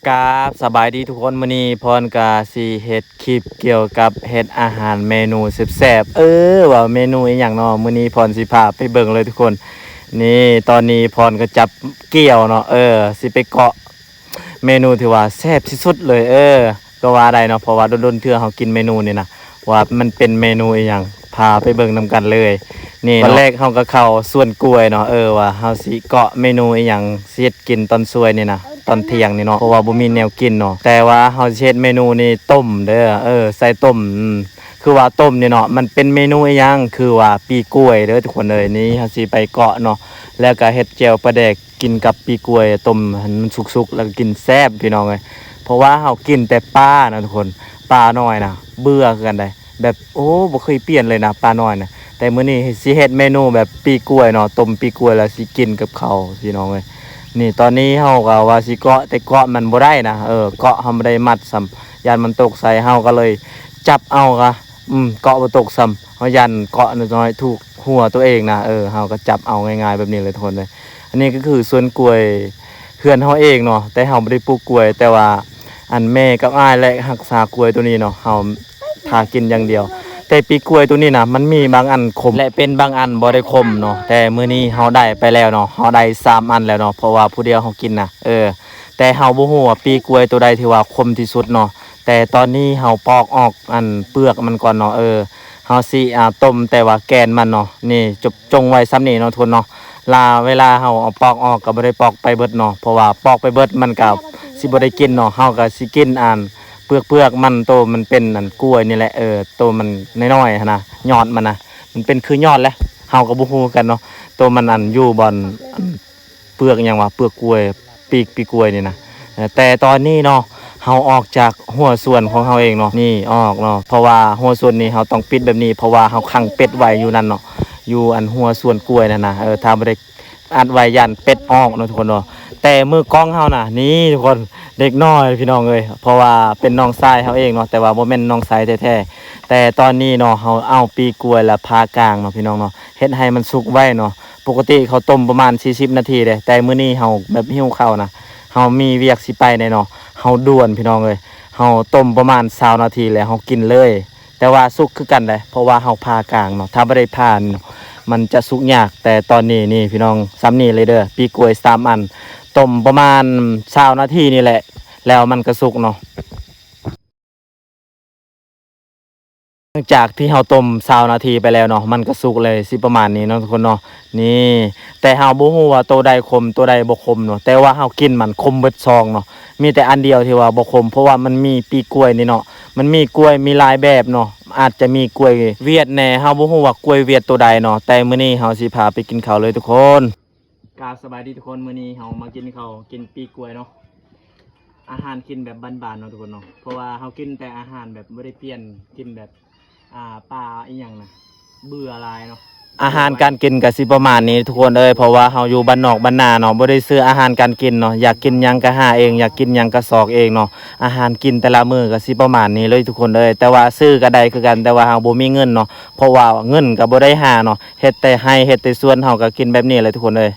ກາບ ສະບາຍດີທຸກຄົນ ມື້ນີ້ພອນກະຊິເຮັດຄລິບກ່ຽວກັບເຮັດອາຫານເມນູແຊບໆ ເອີ ວ່າເມນູອີ່ຫຍັງເນາະ ມື້ນີ້ພອນຊິພາໄປເບິ່ງເລີຍທຸກຄົນ. ນີ້ຕອນນີ້ພອນກໍຈັບກ່ຽວເນາະ ເອີ ຊິໄປເກາະເມນູທີ່ວ່າແຊບທີ່ສຸດເລີຍ ເອີ ກໍວ່າໄດ້ເນາະ ເພາະວ່າດົນໆເທື່ອເຮົາກິນເມນູນີ້ນະ ວ່າມັນເປັນເມນູອີ່ຫຍັງ ພາໄປເບິ່ງນຳກັນເລີຍ. ນີ້ເນາະ ຕອນແລກເຮົາກໍເຂົ້າສວນກ້ວຍເນາະ ເອີ ວ່າເຮົາຊິເກາະເມນູອີ່ຫຍັງ ຊິເຮັດກິນຕອນສວຍນີ້ນະ ຕອນທ່ຽງນີ້ເນາະ ເພາະວ່າບໍ່ມີແນວກິນເນາະ ແຕ່ວ່າເຮົາຊິເຮັດເມນູນີ້ຕົ້ມເດີ ເອີ ໃສ່ຕົ້ມ ອືມ ຄືວ່າຕົ້ມນີ້ເນາະ ມັນເປັນເມນູອີ່ຫຍັງ ຄືວ່າປີກ້ວຍເດີທຸກຄົນເອີຍ. ນີ້ເຮົາຊິໄປເກາະເນາະ ແລ້ວກໍເຮັດແຈ່ວປາແດກ ກິນກັບປີກ້ວຍຕົ້ມໃຫ້ມັນສຸກໆ ແລ້ວກໍກິນແຊບພີ່ນ້ອງເອີຍ. ເພາະວ່າເຮົາກິນແຕ່ປານະທຸກຄົນ ປານ້ອຍນະ ເບື່ອຄືກັນໃດ໋ ແບບ ໂອ້ ບໍ່ເຄີຍປ່ຽນເລີຍນະ ປານ້ອຍນະ. ແຕ່ມື້ນີ້ຊິເຮັດເມນູແບບປີກ້ວຍເນາະ ຕົ້ມປີກ້ວຍແລ້ວຊິກິນກັບເຂົ້າພີ່ນ້ອງເອີຍ. ນີ້ຕອນນີ້ເຮົາກໍວ່າຊິເກາະ ແຕ່ເກາະມັນບໍ່ໄດ້ນະ ເອີ ເກາະເຮົາບໍ່ໄດ້ມັດຊ້ຳ ຢ້ານມັນຕົກໃສ່ ເຮົາກໍເລີຍຈັບເອົາກະ ອືມ ເກາະບໍ່ຕົກຊ້ຳ ເຮົາຢ້ານເກາະນ້ອຍໆ ຖືກ ຫົວຕົວເອງນະ ເອີ ເຮົາກໍຈັບເອົາງ່າຍໆແບບນີ້ເລີຍທຸກຄົນເອີຍ. ອັນນີ້ກໍຄືສວນກ້ວຍເຮືອນເຮົາເອງເນາະ ແຕ່ເຮົາບໍ່ໄດ້ປູກກ້ວຍ ແຕ່ວ່າອັນແມ່ກັບອ້າຍແຫຼະຮັກສາກ້ວຍໂຕນີ້ເນາະ ເຮົາຖ້າກິນຢ່າງດຽວ. ແຕ່ປີກ້ວຍໂຕນີ້ນະ ມັນມີບາງອັນຂົມ ແລະເປັນບາງອັນບໍ່ໄດ້ຂົມເນາະ. ແຕ່ມື້ນີ້ເຮົາໄດ້ໄປແລ້ວເນາະ ເຮົາໄດ້ສາມອັນແລ້ວເນາະ ເພາະວ່າຜູ້ດຽວເຮົາກິນນະ ເອີ ແຕ່ເຮົາບໍ່ຮູ້ວ່າປີກ້ວຍໂຕໃດທີ່ວ່າຂົມທີ່ສຸດເນາະ. ແຕ່ຕອນນີ້ເຮົາປອກອອກອັນເປືອກມັນກ່ອນເນາະ ເອີ ເຮົາຊິ ອ່າ ຕົ້ມແຕ່ວ່າແກ່ນມັນເນາະ. ນີ້ຈົບ ຈົ່ງໄວ້ສ່ຳນີ້ເນາະທຸກຄົນເນາະ ລາ ເວລາເຮົາເອົາປອກອອກກໍບໍ່ໄດ້ປອກໄປເບິດເນາະ ເພາະວ່າປອກໄປເບິດມັນກໍຊິບໍ່ໄດ້ກິນເນາະ. ເຮົາກໍຊິກິນອັນເປືອກໆມັນ ໂຕມັນເປັນອັນກ້ວຍນີ້ແຫຼະ ເອີ ໂຕມັນນ້ອຍໆຫັ້ນນະ ຍອດມັນນະ ມັນເປັນຄືຍອດແຫຼະ ເຮົາກໍບໍ່ຮູ້ຄືກັນເນາະ ໂຕມັນອັນຢູ່ບ່ອນອັນ ເປືອກຫຍັງວະ ເປືອກກ້ວຍ ປີກ ປີກກ້ວຍນີ້ນະ. ແຕ່ຕອນນີ້ເນາະ ເຮົາອອກຈາກຮົ້ວສວນຂອງເຮົາເອງເນາະ ນີ້ອອກເນາະ ເພາະວ່າຮົ້ວສວນນີ້ເຮົາຕ້ອງປິດແບບນີ້ ເພາະວ່າເຮົາຂັງເປັດໄວ້ຢູ່ນັ້ນເນາະ ຢູ່ອັນຮົ້ວສວນກ້ວຍນັ້ນນະ ເອີ ຖ້າບໍ່ໄດ້ອັດໄວ້ຢ້ານເປັດອອກເນາະທຸກຄົນເນາະ. ແຕ່ມືກ້ອງເຮົານະ ນີ້ທຸກຄົນ ເດັກນ້ອຍພີ່ນ້ອງເອີຍ ເພາະວ່າເປັນນ້ອງຊາຍເຮົາເອງເນາະ ແຕ່ວ່າບໍ່ແມ່ນນ້ອງຊາຍແທ້ໆ. ແຕ່ຕອນນີ້ເນາະ ເຮົາເອົາປີກກ້ວຍລະຜ່າກາງເນາະພີ່ນ້ອງເນາະ ເຮັດໃຫ້ມັນສຸກໄວເນາະ. ປົກກະຕິເຂົາຕົ້ມປະມານສີ່ສິບນາທີເດ້ ແຕ່ມື້ນີ້ເຮົາແບບຫິວເຂົ້ານະ ເຮົາມີວຽກຊິໄປແດ່ເນາະ ເຮົາດ່ວນພີ່ນ້ອງເອີຍ ເຮົາຕົ້ມປະມານຊາວນາທີແລ້ວເຮົາກິນເລີຍ. ແຕ່ວ່າສຸກຄືກັນເດ້ ເພາະວ່າເຮົາຜ່າກາງເນາະ ຖ້າບໍ່ໄດ້ຜ່ານີ້ ມັນຈະສຸກຍາກ. ແຕ່ຕອນນີ້ນີ້ພີ່ນ້ອງ ສ່ຳນີ້ເລີຍເດີ ປີກກ້ວຍສາມອັນ ຕົ້ມປະມານຊາວນາທີນີ້ແຫຼະ ແລ້ວມັນກໍສຸກເນາະ. ຫຼັງຈາກທີ່ເຮົາຕົ້ມຊາວນາທີໄປແລ້ວເນາະ ມັນກໍສຸກເລີຍ ຊິປະມານນີ້ເນາະທຸກຄົນເນາະ. ນີ້ ແຕ່ເຮົາບໍ່ຮູ້ວ່າໂຕໃດຂົມ ໂຕໃດບໍ່ຂົມເນາະ ແຕ່ວ່າເຮົາກິນມັນຂົມເບິດຊອງເນາະ. ມີແຕ່ອັນດຽວທີ່ວ່າບໍ່ຂົມ ເພາະວ່າມັນມີປີກກ້ວຍນີ້ເນາະ ມັນມີກ້ວຍມີຫຼາຍແບບເນາະ ອາດຈະມີກ້ວຍຫວຽດແດ່ ເຮົາບໍ່ຮູ້ວ່າກ້ວຍຫວຽດໂຕໃດເນາະ. ແຕ່ມື້ນີ້ເຮົາຊິພາໄປກິນເຂົ້າເລີຍທຸກຄົນ. ກາບສະບາຍດີທຸກຄົນ ມື້ນີ້ເຮົາມາກິນເຂົ້າ ກິນປີກກ້ວຍເນາະ ອາຫານກິນແບບບ້ານໆເນາະທຸກຄົນເນາະ ເພາະວ່າເຮົາກິນແຕ່ອາຫານແບບບໍ່ໄດ້ປ່ຽນ ກິນແບບ ອ່າ ປາອີ່ຫຍັງນະ ເບື່ອຫຼາຍເນາະ. ອາຫານການກິນກໍຊິປະມານນີ້ທຸກຄົນເອີຍ ເພາະວ່າເຮົາຢູ່ບ້ານນອກບ້ານນາເນາະ ບໍ່ໄດ້ຊື້ອາຫານການກິນເນາະ ຢາກກິນຫຍັງກໍຫາເອງ ຢາກກິນຫຍັງກໍຊອກເອງເນາະ. ອາຫານກິນແຕ່ລະມື້ກໍຊິປະມານນີ້ເລີຍທຸກຄົນເອີຍ ແຕ່ວ່າຊື້ກໍໄດ້ຄືກັນ ແຕ່ວ່າເຮົາບໍ່ມີເງິນເນາະ ເພາະວ່າເງິນກໍບໍ່ໄດ້ຫາເນາະ ເຮັດແຕ່ໄຮ່ເຮັດແຕ່ສວນ ເຮົາກໍກິນແບບນີ້ແຫຼະທຸກຄົນເອີຍ.